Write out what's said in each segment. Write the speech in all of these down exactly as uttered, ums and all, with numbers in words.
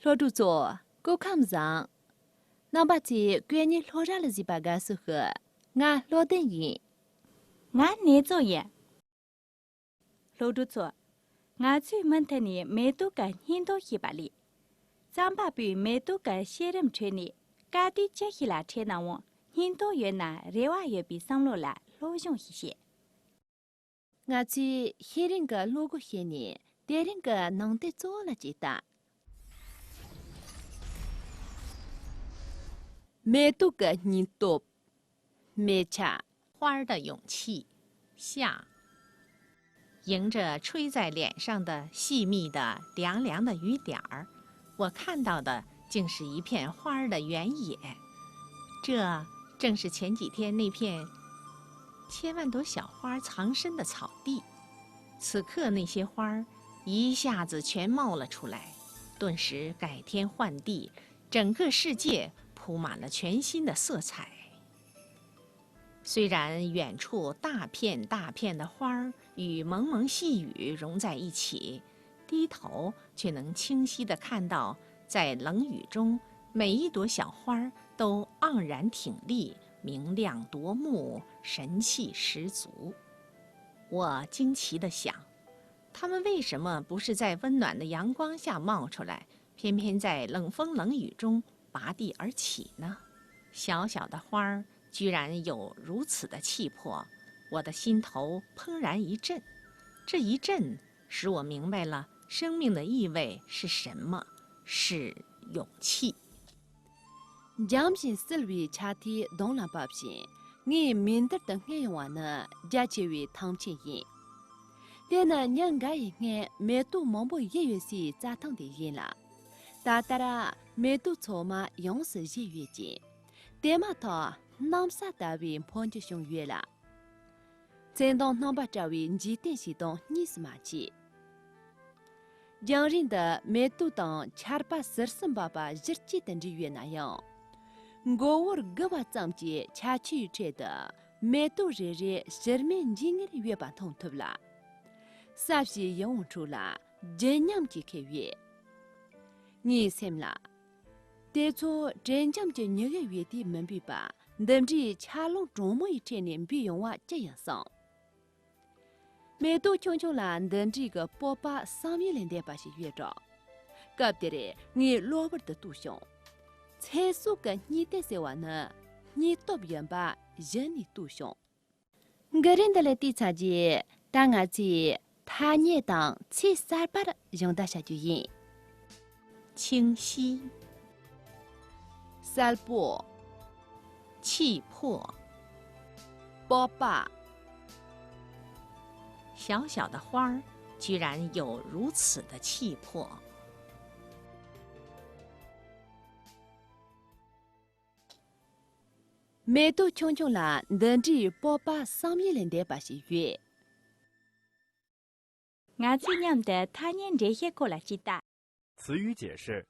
སློབ་ཕྲུག་ཚོ། སྐུ་ཁམས་བཟང་། རྣམ་པ་ཚོས་སྐུ་ཉིད་སློབ་གྲྭ་ལ་གཟིགས་པ་དགའ་བསུ་ཞུ། ང་བློ་ལྡན་ཡིན། ང་ནེ་ཙོ་ཡིན། སློབ་ཕྲུག་ཚོ། ང་ཚོས་མུ་མཐུད་ནས་མེ་ཏོག་གི་སྙིང་སྟོབས་ཤེས་པ་ལས། རྩམ་པ་པོས་མེ་ཏོག་གི་བཤད་རིམ་ཁྲོད་ནས་སྐད་དོད་ཅི་ཞིག་ལ་འཕྲད་ནའང་སྙིང་སྟོབས་ཡོད་ན་རེ་བ་ཡོད་པའི་བསམ་བློ་ལ་སློབ་སྦྱོང་ཞིག་བྱེད། ང་ཚོས་ཤེས་རིག་གི་བློ་སྒོ་ཕྱེ་ནས་དེ་རིང་གི་ནང་དོན་གཙོ་བོ་ལ་གཅིག་ལྟ། མེ་ཏོག་གི་སྙིང་སྟོབས། 梅茶。 花儿的勇气。夏，迎着吹在脸上的细密的、凉凉的雨点儿，我看到的竟是一片花儿的原野。这正是前几天那片千万朵小花藏身的草地。此刻，那些花儿一下子全冒了出来，顿时改天换地，整个世界铺满了全新的色彩。 虽然远处大片大片的花儿与蒙蒙细雨融在一起，低头却能清晰地看到，在冷雨中，每一朵小花儿都盎然挺立，明亮夺目，神气十足。我惊奇地想，它们为什么不是在温暖的阳光下冒出来，偏偏在冷风冷雨中 拔地而起呢？小小的花儿居然有如此的气魄，我的心头怦然一震。这一震使我明白了生命的意味是什么，是勇气。 འཇམ་ཞིང་བསིལ་བའི་ཆར་ཐིགས་གདོང་ལ་བབས་ཤིང་ངའི་མིག་མདུན་དུ་སྔས་ཡོང་བ་ནི་རྒྱ་ཆེ་བའི་ཐང་ཆེན་ཡིན། དེ་ནི་ཉིན་འགའ་ཡི་སྔས་མེ་ཏོག་མང་པོ་བཞད་ཡོད་སའི་རྩྭ་ཐང་དེ་ཡིན་ལ། ད་ལྟར་མེ་ཏོག་ཚང་མ་ཡོངས་སུ་བཞད་ཡོད་ཅིང་། དེ་མ་ཐག་གནམ་ས་ལྟ་བུའི་འཕོ་འགྱུར་བྱུང་ཡོད་ལ། མཚན་མདངས་སྣང་བ་བཀྲ་བའི་འཇིག་རྟེན་ཞིག་དང་གཉིས་སུ་མ་མཆིས། རྒྱང་རིང་དུ་མེ་ཏོག་དང་ཆར་པ་ཟུར་གསུམ་འབབ་པ་གཞི་གཅིག་ཏུ་འདྲེས་ཡོད་ན་ཡང་། མགོ་བོར་སྒུར་བ་ཙམ་གྱི་ཆ་ཆུའི་ཁྲོད་དུ་མེ་ཏོག་རེ་རེ་ཕྱིར་མིག་འབྱིན་ངེར་ཡོད་པ་མཐོང་ཐུབ་ལ། ས་གཞིའི་ཡིད་འོང་ཁྲོད་ལ་ལྗིད་ཉམས་ཀྱིས་ཁེབས་ཡོད། ངའི་སེམས་ལ། དེ་ཚོ་དྲན་འཇམ་གྱི་མྱུ་གུ་ཡོད་དུས་མི་འབུད་པ་འདི་འདྲའི་ཆར་རླུང་གྲང་མོ་ཡི་ཁྲོད་ནས་འབུད་ཡོང་བ་ཅི་ཡིན་བསམ། མེ་ཏོག་ཆུང་ཆུང་ལ་འདི་འདྲའི་གི་སྤོབས་པ་བསམ་ཡུལ་ལས་འདས་པ་ཞིག་ཡོད་འགྲོ། སྐབས་དེར་ངས་གློ་བུར་དུ་གཏུགས་བྱུང་། ཚེ་སྲོག་གི་སྙིང་གཏམ་ཟེར་བ་ནི་སྙིང་སྟོབས་ཡིན་པ་གཞི་ནས་གཏུགས་བྱུང་། འགི་རེ་འདི་ལ་བལྟས་ཚར་རྗེས་ད་ང་ཚོས་ཐ་སྙད་དང་ཚིག་གསར་པར་སྦྱོང་བརྡར་བྱ་རྒྱུ་ཡིན། 清晰， གསལ་པོ། 气魄， སྤོབས་པ། 小小的花儿居然有如此的气魄。 མེ་ཏོག་ཆུང་ཆུང་ལ་འདི་འདྲའི་སྤོབས་པ་བསམ་ཡུལ་ལས་འདས་པ་ཞིག་ཡོད། ང་ཚོས་མཉམ་དུ་ཐ་སྙད་འགྲེལ་བཤད་སྐོར་ལ་ཅིག་ལྟ། 词语解释：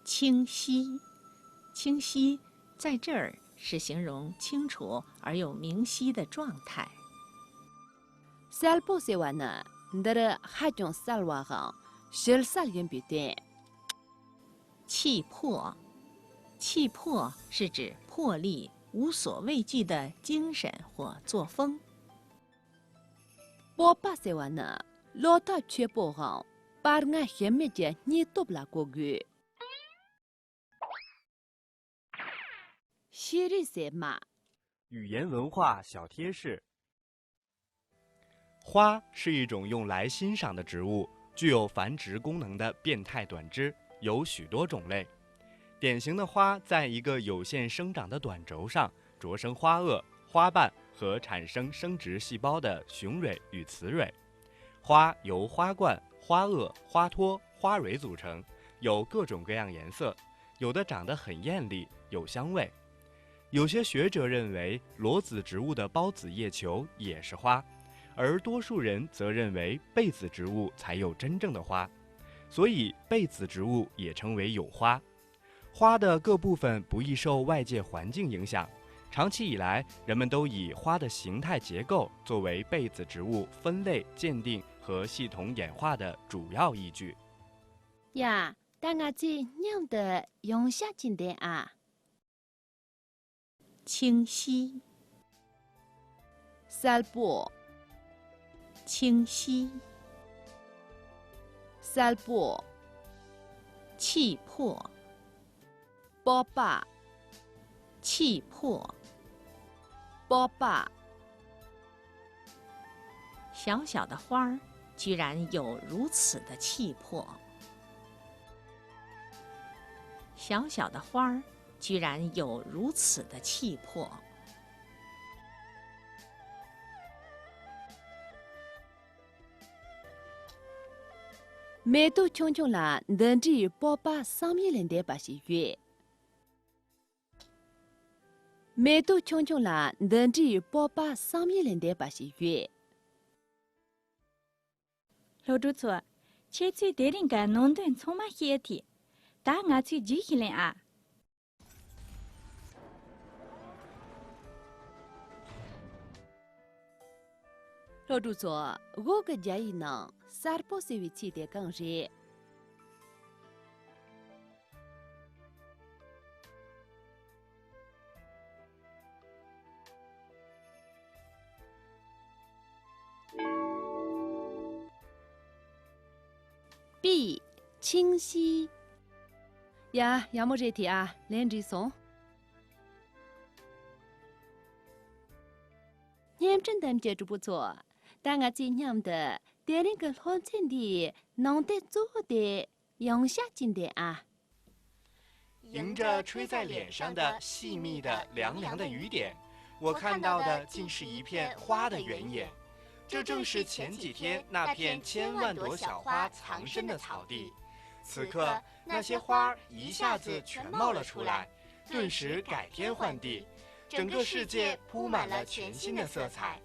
清晰，清晰在这儿是形容清楚而又明晰的状态。 གསལ་པོ་ཟེར་བ་ནི་འདིར་ཧ་ཅང་གསལ་བའམ་ཞིབ་གསལ་ཡིན་པའི་དོན། 气魄，气魄是指魄力、无所畏惧的精神或作风。 སྤོབས་པ་ཟེར་བ་ནི་བློ་ཐག་ཆོད་པོའམ་པར་ངན་ཞིབ་མེད་ཀྱི་སྙིང་སྟོབས་ལ་གོ་དགོས། ཤེས་རིག་ཟེར་མ། 语言文化小贴士。花是一种用来欣赏的植物，具有繁殖功能的变态短枝，有许多种类。典型的花在一个有限生长的短轴上着生花萼、花瓣和产生生殖细胞的雄蕊与雌蕊。花由花冠、花萼、花托、花蕊组成，有各种各样颜色，有的长得很艳丽，有香味。有些学者认为裸子植物的孢子叶球也是花，而多数人则认为被子植物才有真正的花，所以被子植物也称为有花。花的各部分不易受外界环境影响，长期以来，人们都以花的形态结构作为被子植物分类、鉴定和系统演化的主要依据。 ཡ། ད་ང་ཚོས་མཉམ་དུ་ཡང་བསྐྱར་གྱིས་འདོན་ཨ། 清晰。 གསལ་པོ། 清晰。 གསལ་པོ། 气魄。 སྤོབས་པ། 气魄。 སྤོབས་པ། 小小的花儿居然有如此的气魄。小小的花儿居然有如此的气魄。 མེ་ཏོག་ཆུང་ཆུང་ལ་འདི་འདྲའི་སྤོབས་པ་བསམ་ཡུལ་ལས་འདས་པ་ཞིག་ཡོད། མེ་ཏོག་ཆུང་ཆུང་ལ་འདི་འདྲའི་སྤོབས་པ་བསམ་ཡུལ་ལས་འདས་པ་ཞིག་ཡོད། སློབ་ཕྲུག་ཚོ། ཁྱེད་ཚོས་དེ་རིང་གི་ནང་དོན་ཚང་མ་ཤེས་ཐལ། ད་ང་ཚོས་རྗེས་ཤིག་ལེན་ཨ། སློབ་ཕྲུག་ཚོ། འོག་གི་རྒྱ་ཡིག་ནང་གསལ་པོ་ཟེར་བའི་ཚིག་དེ་གང་རེད། པི། 清晰། ཡ། ཡག་མོ་རེད་དེ་ཨ། ལན་འགྲིག་སོང་། བརྙན་འཕྲིན་འདེམས་ཀྱི་གྲོགས་པོ་ཚོ། ད་ང་ཚོས་མཉམ་དུ་དེ་རིང་གི་སློབ་ཚན་འདིའི་ནང་དོན་གཙོ་བོ་དེ་ཡང་བསྐྱར་གྱིས་འདོན་ཨ། 迎着吹在脸上的细密的凉凉的雨点，我看到的竟是一片花的原野。这正是前几天那片千万朵小花藏身的草地。此刻，那些花儿一下子全冒了出来，顿时改天换地，整个世界铺满了全新的色彩。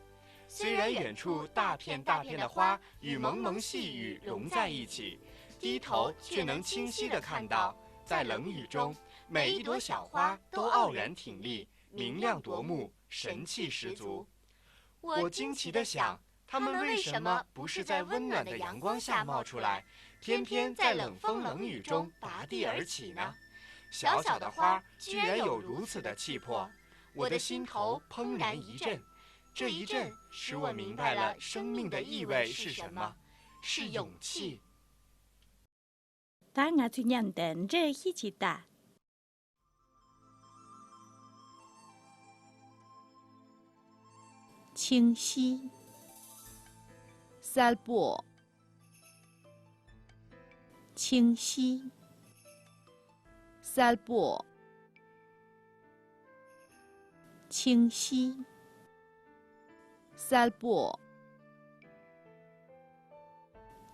虽然远处大片大片的花与蒙蒙细雨融在一起，低头却能清晰地看到，在冷雨中，每一朵小花都傲然挺立，明亮夺目，神气十足。我惊奇地想，它们为什么不是在温暖的阳光下冒出来，偏偏在冷风冷雨中拔地而起呢？小小的花居然有如此的气魄，我的心头怦然一震。这一震使我明白了生命的意味是什么，是勇气。 ད་ང་ཚོས་མཉམ་དུ་འདྲི་ཤེས་ཀྱི་ད། 清晰。 གསལ་པོ། 清晰。 གསལ་པོ། 清晰。 གསལ་པོ།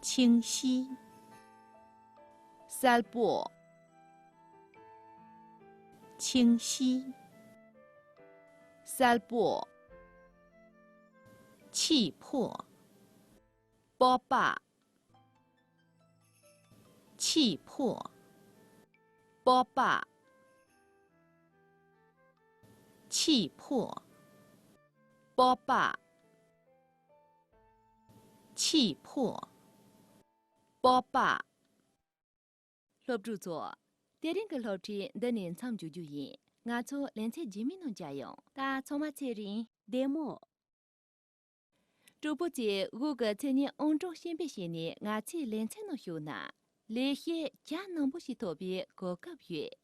清晰。 གསལ་པོ། 清晰。 གསལ་པོ། 气魄。 སྤོབས་པ། 气魄。 སྤོབས་པ། 气魄。 སྤོབས་པ། 气魄། སྤོབས་པ། སློབ་ཕྲུག་ཚོ། དེ་རིང་གི་སློབ་ཁྲིད་འདི་ནས་མཚམས་འཇོག་རྒྱུ་ཡིན། ང་ཚོ་ལེ་ཚན་རྗེས་མའི་ནང་མཇལ་ཡོང་། ད་ཚང་མ་ཚེ་རིང་བདེ་མོ། གྲོགས་པོ་ཚོས་འོག་གི་མཚན་སྙན་ཨང་གྲངས་གཞན་པ་བྱས་ནས་ང་ཚོའི་ལེ་ཚན་ནང་ཞུགས་ན། ལེགས་བཤད་རྒྱ་ནང་པོ་ཞིག་ཐོབ་པའི་གོ་སྐབས་ཡོད།